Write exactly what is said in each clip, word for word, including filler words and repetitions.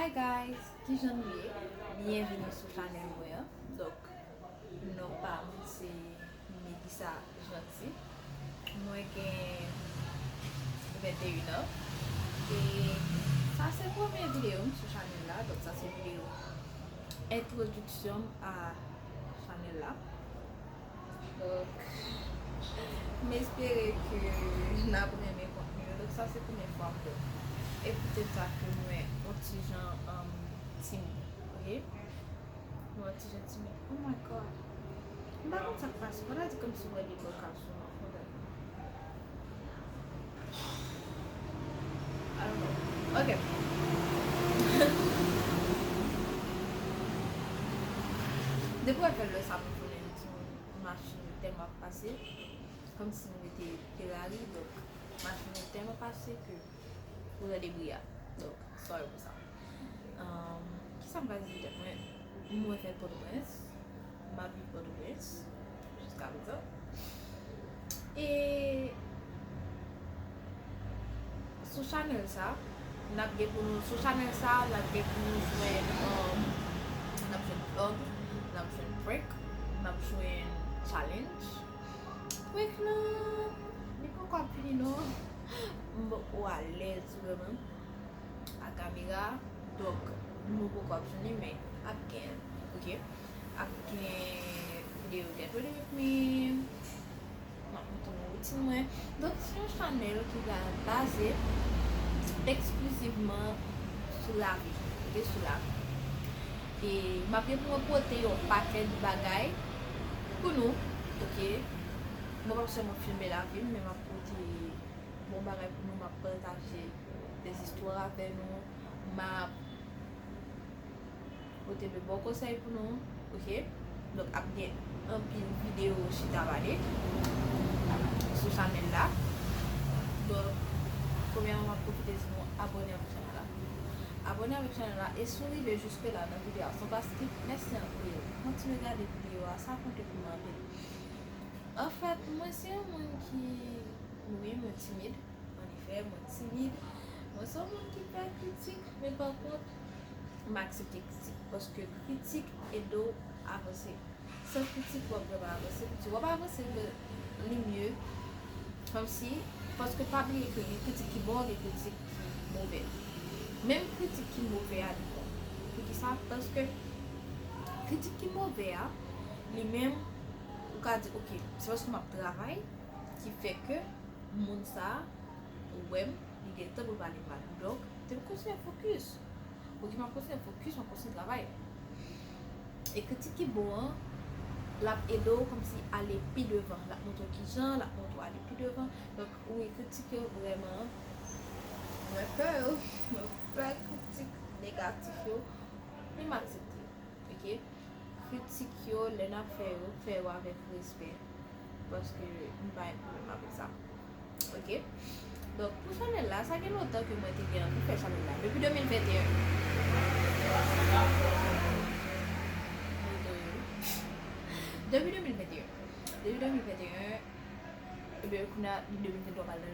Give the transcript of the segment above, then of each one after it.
Hi guys, kijan nou ye? Byenvini sou chanèl mwen an. Donk, non pa m se Melissa Jeanty. Mwen gen venteyen an. E sa se premye videyo m sou chanèl la. Donk sa se videyo entwodiksyon m a chanèl la. Donk, m espere ke n ap renmen kontni yo. Donk, sa se premye fwa m, donk, e poutèt sa ke mwen yon ti jan, um, timid, oke? Mwen yon ti jan timid. Oh my God. M pa konn sa k pase. Fò ta di kòmsi m wè de bò k ap sou mwen. Fò ta di. I don't know. Ok. Depi w fè lè sa, m tounen yon timoun machin yo tèlman ap pase, kòmsi m rete Ferrari, donk machin yo tèlman pase ke ou tande bri a. Donk, sorry pou sa. Um, kisa m pral di tèt mwen? Mwen fèt Pòtoprens. M ap viv Pòtoprens jiska prezan. E sou chanèl sa, n ap gen pou nou, sou chanèl sa, n ap gen pou nou jwenn, um, n ap jwenn vlog, n ap jwenn prank, n ap jwenn challenge. Prank lan, li poko ap fini non. M poko alèz vrèman a kamera. Donk, nou poko ap jwenn li, men ap gen, oke? Ap gen videyo Get Ready With Me. M ap montre nou woutin mwen. Donk, se yon chanèl ki va baze eksklizivman sou lavi, oke? Sou lavi. E m ap gen pou mwen pote yon pakèt bagay pou nou, oke? Mwen p ap sèlman filme lavi m, men m ap pote bon bagay pou nou, m ap pataje de zistwa avè nou, m ap pote de bon konsèy pou nou, oke? Donk, ap gen anpil videyo chita pale sou chanèl la. Donk, premyèman, m ap pwofite di nou abòne avèk chanèl la. Abòne avèk chanèl la, e si w rive jiske la nan videyo a, se paske, mèsi anpil. Kontinye gade videyo a, sa konte pou mwen anpil. Anfèt, mwen se yon moun ki, wi, mwen timid. Annefè, mwen timid. Mwen se yon moun ki pè kritik, men pa kont, m aksepte kritik. Paske kritik ede w avanse. San kritik, w ap vrèman avanse. Piti w ap avanse, men li mye. Kòmsi, paske pa bliye ke gen kritik ki bon, gen kritik ki move. Menm kritik ki move a, li bon. Poukisa? Paske kritik ki move a, li menm, ou ka di, "Ok, se paske m ap travay ki fè ke moun sa a wè m, li gen tan pou l pale m mal." Donk, te m kontinye fokis. Ok, m ap kontinye fokis, m ap kontinye travay. E kritik ki bon an, l ap ede w kòmsi ale pi devan. L ap montre w kijan, l ap montre w ale pi devan. Donk, wi, kritik yo vrèman, mwen pè yo, mwen pè kritik negatif yo, men m aksepte. Ok? Kritik yo, lè n ap fè yo, fè yo avèk respè. Paske m pa gen pwoblèm avèk sa. Ok? Donk, pou chanèl la, sa gen lontan ke mwen te gen anvi fè chanèl la. Depi de mil venteyen. Depi de mil venteyen. Depi de mil venteyen, ebyen, kounye a, de mil venntwa pral nan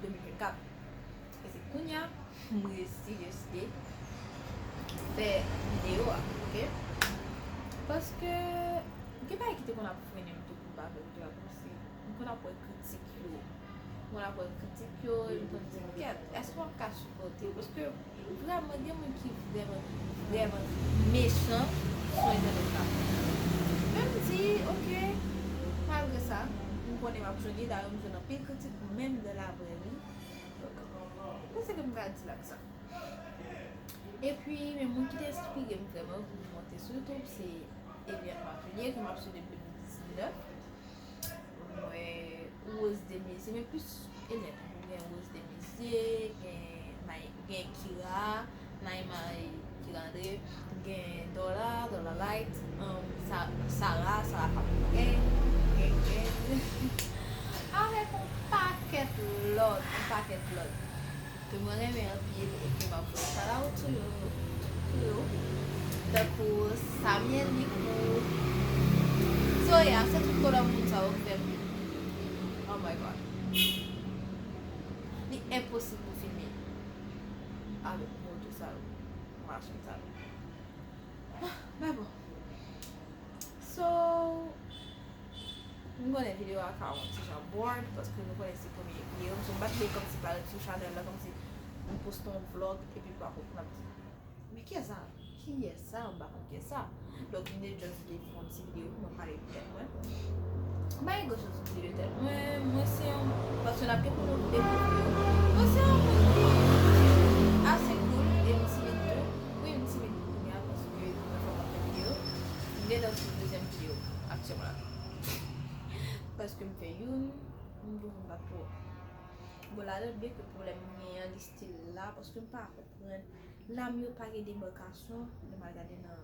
de mil vennkat. E se kounye a, m resi deside fè videyo a, ok? Paske, gen bagay ki te konn ap frennen m tou pou m pa fè videyo a, kòmsi m konn ap wè kritik yo. M konn ap wè kritik yo, e m konn di, "Kèt, èske w ap ka sipòte?" Paske, vrèman, gen moun ki vrèman, vrèman mechan sou entènèt la. Men m di, "Ok, malgre sa, m konnen m ap jwenn li, dayè m jwenn anpil kritik, menm nan laprè wi." Donk, mwen se ke m ka di la sa. Epi, men moun ki te enspire m vrèman pou m monte sou YouTube, se Eliane Martelly, ke m ap swiv depi de mil diznèf. Mwen, Rose Demizier, men plis Eliane. Gen Rose Demizier, gen Nay-, gen Kira, Naïma Kira André, gen Dola, Dola Light, um, Sa-, Sarah, Sarah Fabrique, gen, gen, avèk yon pakèt lòt, yon pakèt lòt ke mwen renmen anpil e ke m ap voye shout out sou yo, pou yo. Tankou Samuel Nicou, Zoya, se tout kolè moun sa yo k fè m ri. Oh my God. Li enposib pou filme avèk moto sa yo. M a Sa. Men bon. So, m konnen videyo a ka yon ti jan bored, paske nou konnen se premye videyo. So, m pa t vle kòmsi parèt sou chanèl la, kòmsi m poste yon vlog, epi pa konprann ap di, men kiyès sa? Kiyès sa? M pa konn kiyès sa. Donk, m te just vle fè yon ti videyo pou mwen pale de tèt mwen. M pa gen gran choz pou m di de tèt mwen. Mwen se yon, paske n ap gen pou nou dekouvri. Mwen se yon moun ki ase cool e m timid tou. Wi, m timid pou kounye a paske mwen fè m ap fè videyo. M gentan sou dezyèm videyo aktyèlman la. Paske m fè youn, m vin pa twò bon ladan, byenke pwoblèm m genyen an, li still la, paske m pa konprann. Lam yo pa gen demakasyon, lè m al gade nan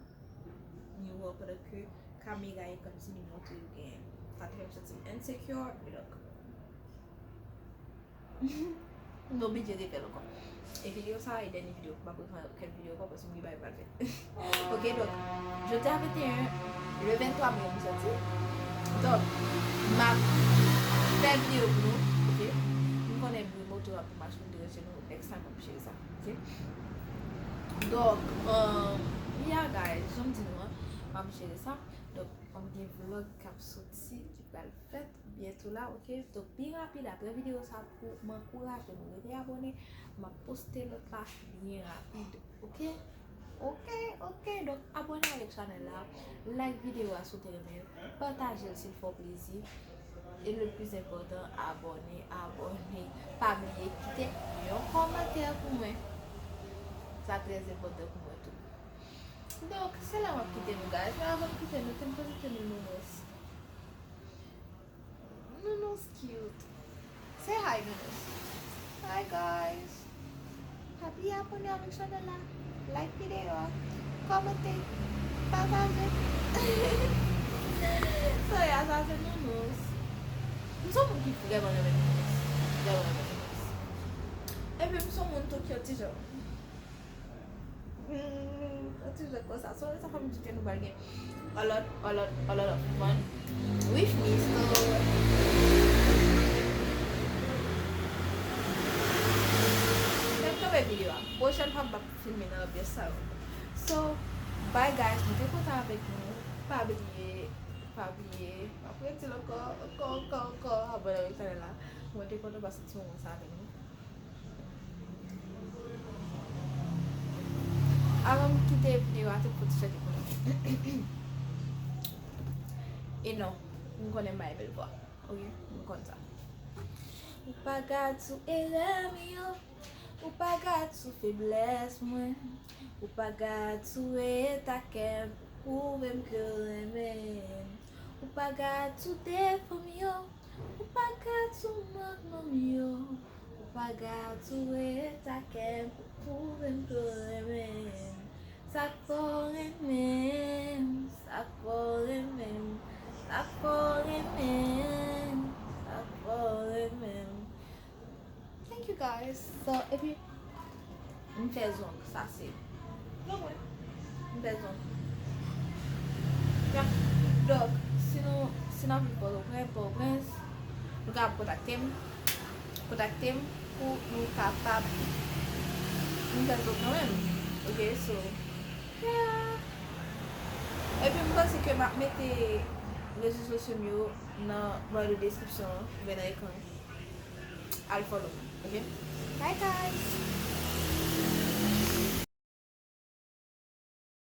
miwa pandan ke kamera e kòmsi li montre yo gen. Sa te fè m santi m insecure, e donk, m oblije refè l ankò. E videyo sa a e dènye videyo, m p ap refè okenn videyo ankò paske m gen bagay m pral fè. Ok, donk, jodi a venteyen, le venntwa me, m sòti. Donk, m ap fè videyo pou nou, ok? M konnen bri moto ap mache m deranje nou, next time m ap jere sa, ok? Donk, um, yeah guys, jan m di nou an, m ap jere sa. Donk, m gen vlog k ap soti, ki pral fèt byento la, ok? Donk, byen rapid, apre videyo sa, pou m ankouraje nou rete abòne, m ap poste lòt la byen rapid, ok? Ok, ok. Donk, abòne avèk chanèl la, like videyo a si w te renmen l, pataje l si l fè w plezi. E le plis enpòtan, abòne, abòne. Pa bliye kite yon kòmantè pou mwen. Sa trè enpòtan pou mwen tou. Donk, se la m ap kite nou, guys. Men avan m kite nou, fè m prezante nou Nounous. Nounous cute. Say hi, Nounous. Hi, guys. Pa bliye abòne avèk chanèl la. Like videyo a. Kòmante. Pataje. So, yeah, sa se Nounous. M se yon moun ki vrèman renmen Nounous. Vrèman renmen Nounous. Epi m se yon moun tou ki yon ti jan. Hmm, yon ti jan konsa. So, sa fè m di ke nou pral gen a lot, a lot, a lot of fun with me. So, m ap kanpe videyo a. Pwochèn fwa m p ap filme nan anbyans sa yo. So, bye guys, mwen te kontan avèk nou. Pa bliye, pa bliye. M ap redi l ankò, ankò, ankò, ankò. Abòne avèk chanèl la. Mwen te kontan pase ti moman sa avèk nou. Avan m kite videyo a, te fò ti chante pou nou. E non, m konnen m pa gen bèl vwa. Ok, m konn sa. Ou pa gad sou erè m yo. Ou pa gad sou feblès mwen. Ou pa gad sou eta kè m pou pwouve m ke w renmen m. Ou pa gad sou defo m yo. Ou pa gad sou mank m yo. Ou pa gad sou eta kè m pou pwouve m ke w renmen m. Sa k fè w renmen m, sa k fè w renmen m, sa k fè w renmen m, sa k fè w renmen m. Thank you guys. So, epi, m fè zong, sa se non mwen. M fè zong. Yeah. Donk, si nou, si n anvi Pòtoprens, Pòtoprens, nou ka kontakte m. Kontakte m pou nou kapab vin fè zong kanmenm. Ok, so, yeah. Epi m panse ke m ap mete rezo sosyo m yo nan bò de deskripsyon an, oubyen nan ekran. Al follow mwen, ok? Bye guys!